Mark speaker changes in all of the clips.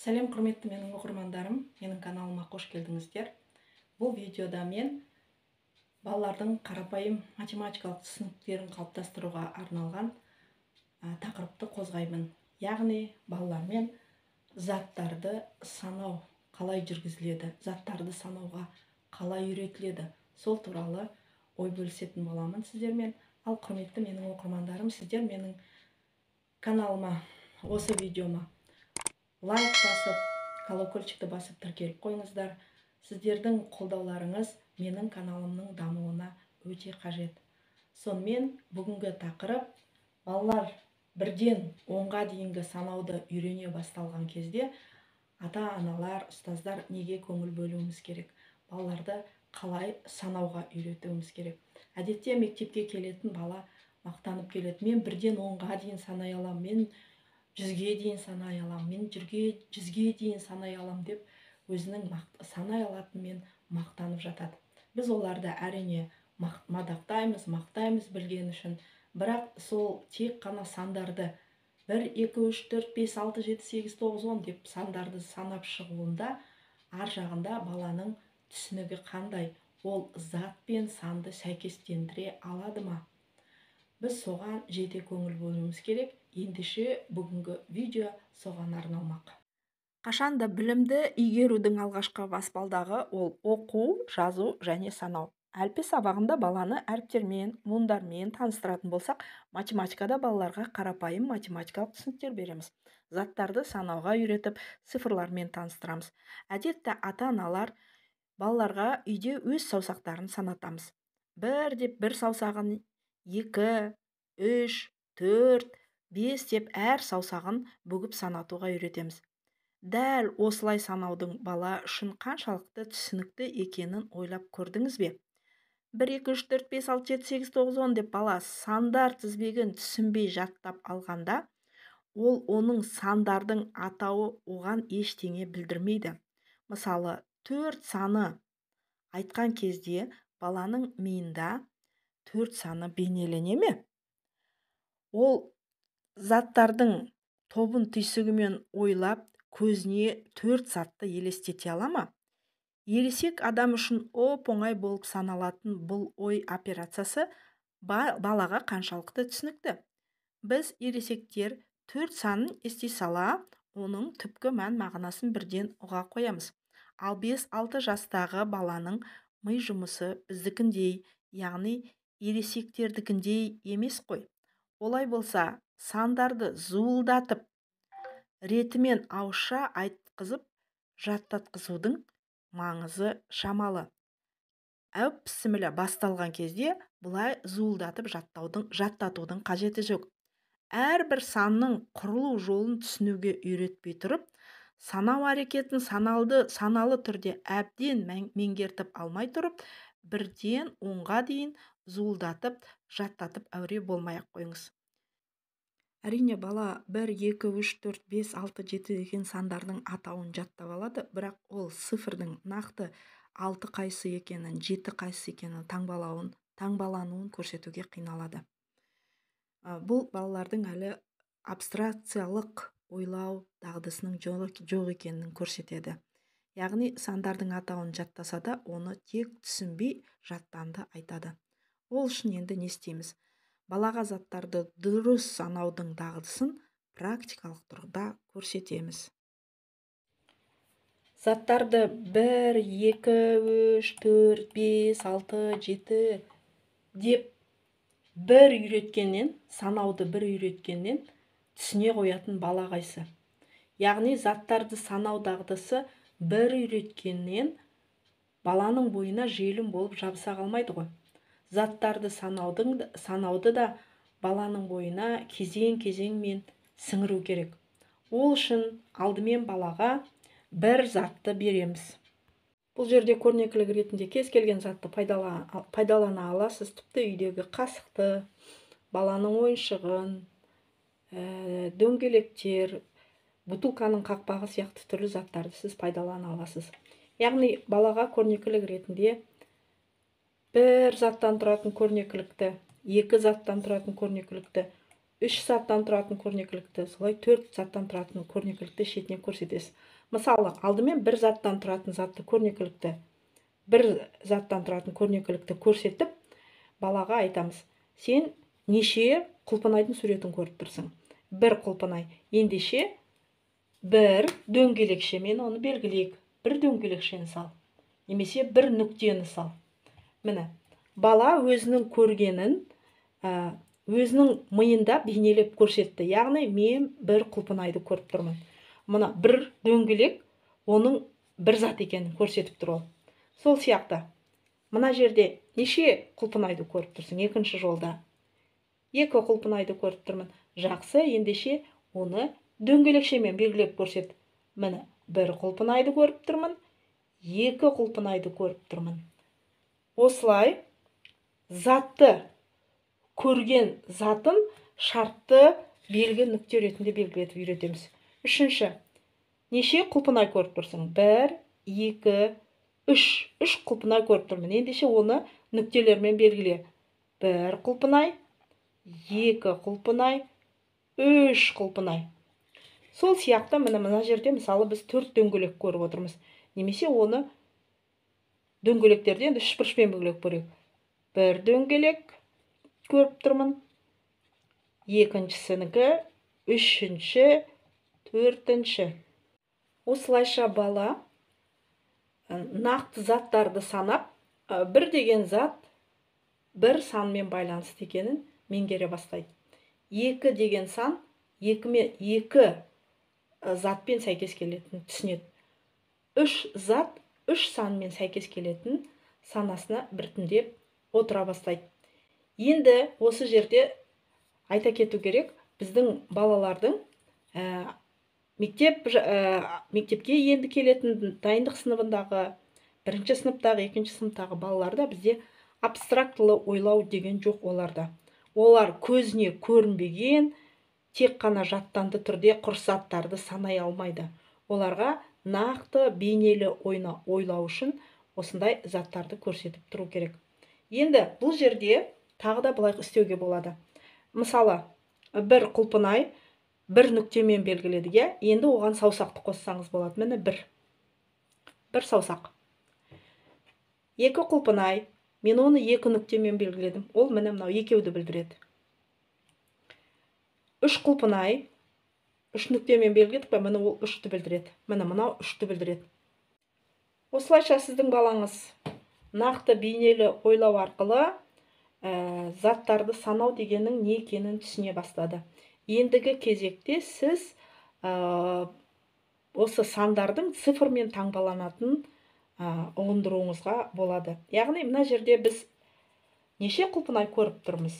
Speaker 1: Сәлем, құрметті менің оқырмандарым, менің каналыма қош келдіңіздер. Бұл видеода мен балалардың қарапайым математикалық түсініктерін қалыптастыруға арналған тақырыпты қозғаймын. Яғни балалармен заттарды санау қалай жүргізіледі, заттарды санауға қалай үйретіледі, сол туралы ой бөлісетін боламын сіздермен. Ал құрметті менің оқырмандарым, сіздер менің каналыма, осы видеома лайк басып, колокольчикті басып тіркеліп қойыңыздар. Сіздердің қолдауларыңыз менің каналымның дамуына өте қажет. Сонымен, бүгінгі тақырып: балалар бірден 10-ға дейінгі санауды үйрене басталған кезде ата-аналар, ұстаздар неге көңіл бөлуіміз керек? Балаларды қалай санауға үйретуіміз керек? Әдетте мектепке келетін бала мақтанып келеді: «Мен бірден 10-ға дейін санай аламын, мен 100-ге дейін санай аламын, мен 100-ге дейін санай аламын», – деп өзінің санай алатынымен мақтанып жатады. Біз оларды, әрине, мадақтаймыз, мақтаймыз білген үшін. Бірақ сол тек қана сандарды 1, 2, 3, 4, 5, 6, 7, 8, 9, 10 деп сандарды санап шығуында ар жағында баланың түсінігі қандай? Ол зат пен санды сәйкестендіре алады ма? Біз соған жете көңіл бөлуіміз керек. Ендеше, бүгінгі видео соған арналмақ. Қашанда білімді игерудің алғашқы баспалдағы ол оқу, жазу және санау. Әліппе сабағында баланы әріптермен, буындармен таныстыратын болсақ, математикада балаларға қарапайым математикалық түсініктер береміз, заттарды санауға үйретіп, цифрлармен таныстырамыз. Әдетте ата-аналар балаларға үйде өз саусақтарын санатамыз: бір деп бір саусағын, екі, үш, төрт, бес деп әр саусағын бүгіп санатуға үйретеміз. Дәл осылай санаудың бала үшін қаншалықты түсінікті екенін ойлап көрдіңіз бе? 1, 2, 3, 4, 5, 6, 7, 8, 9, 10 деп бала сандар тізбегін түсінбей жаттап алғанда, ол оның сандардың атауы оған ештеңе білдірмейді. Мысалы, төрт саны айтқан кезде баланың миында төрт саны бейнелене ме? Ол заттардың тобын түйсігімен ойлап, көзіне төрт затты елестете ала ма? Ересек адам үшін оп-оңай болып саналатын бұл ой операциясы балаға қаншалықты түсінікті? Біз, ересектер, төрт санын ести сала оның түпкі мән мағынасын бірден ұға қоямыз. Ал 5-6 жастағы баланың ми жұмысы біздікіндей, яғни ересектердікіндей емес қой. Олай болса, сандарды зуылдатып, ретімен ауызша айтқызып жаттатқызудың маңызы шамалы. Әуп бісміллә басталған кезде бұлай зуылдатып жаттатудың қажеті жоқ. Әрбір санның құрылу жолын түсінуге үйретпей тұрып, санау әрекетін саналы түрде әбден меңгертіп алмай тұрып, бірден 10-ға дейін зуылдатып жаттатып әуре болмай ақ қойыңыз. Әрине, бала 1, 2, 3, 4, 5, 6, 7 деген сандардың атауын жаттап алады, бірақ ол цифрдың нақты алты қайсы екенін, жеті қайсы екенін таңбалануын көрсетуге қиналады. Бұл балалардың әлі абстракциялық ойлау дағдысының жоқ екенін көрсетеді. Яғни сандардың атауын жаттаса да, оны тек түсінбей жаттанды айтады. Ол үшін енді не істейміз? Балаға заттарды дұрыс санаудың дағдысын практикалық тұрғыда көрсетеміз. Заттарды 1, 2, 3, 4, 5, 6, 7 деп бір үйреткеннен, санауды бір үйреткеннен түсіне қоятын бала қайсы? Яғни заттарды санау дағдысы бір үйреткеннен баланың бойына желім болып жабыса қалмайды ғой. Заттарды санауды да баланың бойына кезең-кезеңмен сіңіру керек. Ол үшін алдымен балаға бір затты береміз. Бұл жерде көрнекілік ретінде кез келген затты пайдалана аласыз. Тіпті үйдегі қасықты, баланың ойыншығын, дөңгелектер, бутылканың қақпағы сияқты түрлі заттарды сіз пайдалана аласыз. Яғни балаға көрнекілік ретінде бір заттан тұратын көрнекілікті, екі заттан тұратын көрнекілікті, 3 заттан тұратын көрнекілікті, солай 4 заттан тұратын көрнекілікті шетінен көрсетесіз. Мысалы, алдымен бір заттан тұратын затты көрнекілікті, бір заттан тұратын көрнекілікті көрсетіп, балаға айтамыз: сен неше құлпынайдың суретін көріп тұрсың? Бір құлпынай. Ендеше бір дөңгелекшемен оны белгілейік. Бір дөңгелекшені сал. Немесе бір нүктені сал. Міне, бала өзінің көргенін өзінің миында бейнелеп көрсетті. Яғни мен бір құлпынайды көріп тұрмын. Мына бір дөңгелек оның бір зат екенін көрсетіп тұр ол. Сол сияқты мына жерде неше құлпынайды көріп тұрсың? Екінші жолда 2 құлпынайды көріп тұрмын. Жақсы, ендеше оны дөңгелекшемен белгілеп көрсет. Міне, бір құлпынайды көріп тұрмын, 2 құлпынайды көріп тұрмын. Осылай затты көрген затын шартты белгі нүкте ретінде белгілетіп үйретеміз. Үшінші, неше құлпынай көріп тұрсың? 1, 2, 3. 3 құлпынай көріп тұрмын. Ендеше оны нүктелермен белгіле. 1 құлпынай, 2 құлпынай, 3 құлпынай. Сол сияқты міне мына жерде мысалы біз 4 дөңгелек көріп отырмыз. Немесе оны дөңгелектерді енді үш бұрышпен белгілеп көрейік. 1 дөңгелек көріп тұрмын, екіншісінікі, үшінші, төртінші. Осылайша бала нақты заттарды санап, бір деген зат бір санмен байланысты екенін меңгере бастайды. 2 деген сан 2 затпен сәйкес келетінін түсінеді. 3 зат 3 санмен сәйкес келетін санасына біртіндеп отыра бастайды. Енді осы жерде айта кету керек, біздің балалардың мектепке енді келетін дайындық сыныбындағы, бірінші сыныптағы, екінші сыныптағы балаларда бізде абстрактылы ойлау деген жоқ оларда. Олар көзіне көрінбеген, тек қана жаттанды түрде құр заттарды санай алмайды. Оларға нақты бейнелі ойлау үшін осындай заттарды көрсетіп тұру керек. Енді бұл жерде тағы да былай істеуге болады. Мысалы, бір құлпынай бір нүктемен белгіледік, иә? Енді оған саусақты қоссаңыз болады. Міне бір саусақ. 2 құлпынай, мен оны 2 нүктемен белгіледім. Ол міне мынау екеуді білдіреді. 3 құлпынай, 3 нүктемен белгіледік пе? Міне ол 3-ті білдіреді. Міне мынау 3-ті білдіреді. Осылайша сіздің балаңыз нақты бейнелі ойлау арқылы заттарды санау дегеннің не екенін түсіне бастады. Ендігі кезекте сіз осы сандардың цифрмен таңбаланатын ұғындыруыңызға болады. Яғни мына жерде біз неше құлпынай көріп тұрмыз?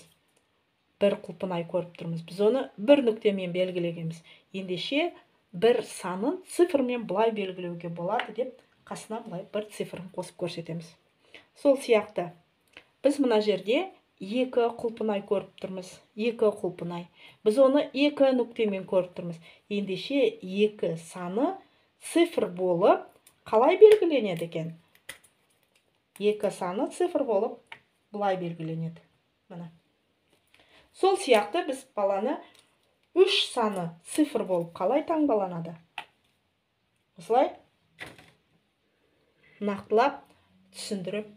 Speaker 1: Бір құлпынай көріп тұрмыз. Біз оны бір нүктемен белгілегенбіз. Ендеше бір санын цифрмен былай белгілеуге болады деп қасына былай бір цифрын қосып көрсетеміз. Сол сияқты біз мына жерде 2 құлпынай көріп тұрмыз. 2 құлпынай. Біз оны 2 нүктемен көріп тұрмыз. Ендеше 2 саны цифр болып қалай белгіленеді екен? 2 саны цифр болып былай белгіленеді. Міне. Сол сияқты біз баланы 3 саны цифр болып қалай таңбаланады? Осылай нақтылап түсіндіріп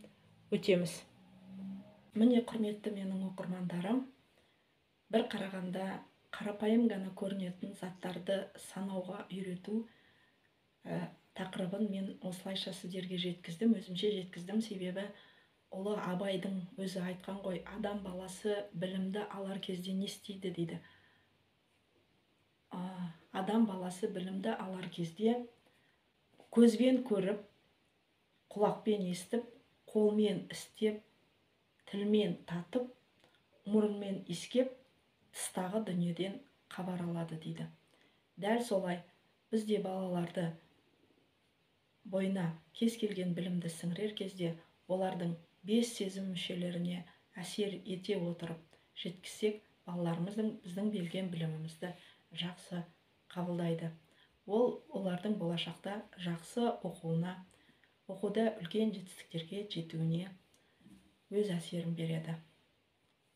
Speaker 1: өтеміз. Міне, құрметті менің оқырмандарым, бір қарағанда қарапайым ғана көрінетін заттарды санауға үйрету тақырыбын мен осылайша сіздерге жеткіздім, өзімше жеткіздім. Себебі ұлы Абайдың өзі айтқан ғой, адам баласы білімді алар кезде не істейді дейді. Адам баласы білімді алар кезде көзбен көріп, құлақпен естіп, қолмен істеп, тілмен татып, мұрынмен иіскеп, тыстағы дүниеден хабар алады дейді. Дәл солай біз де балаларды бойына кез келген білімді сіңірер кезде олардың 5 сезім мүшелеріне әсер ете отырып жеткізсек, балаларымыздың біздің берген білімімізді жақсы қабылдайды. Ол олардың болашақта жақсы оқуына, оқуда үлкен жетістіктерге жетуіне өз әсерін береді.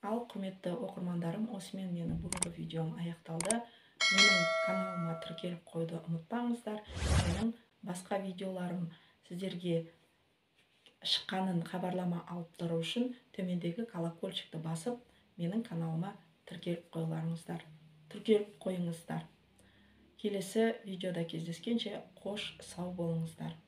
Speaker 1: Ал, құрметті оқырмандарым, осымен менің бүгінгі видеом аяқталды. Менің каналыма тіркеліп қоюды ұмытпаңыздар. Менің басқа видеоларым сіздерге шыққанын хабарлама алып тұру үшін төмендегі колокольчикті басып, менің каналыма тіркеліп қоюларыңыздар. Тіркеліп қойыңыздар. Келесі видеода кездескенше қош сау болыңыздар.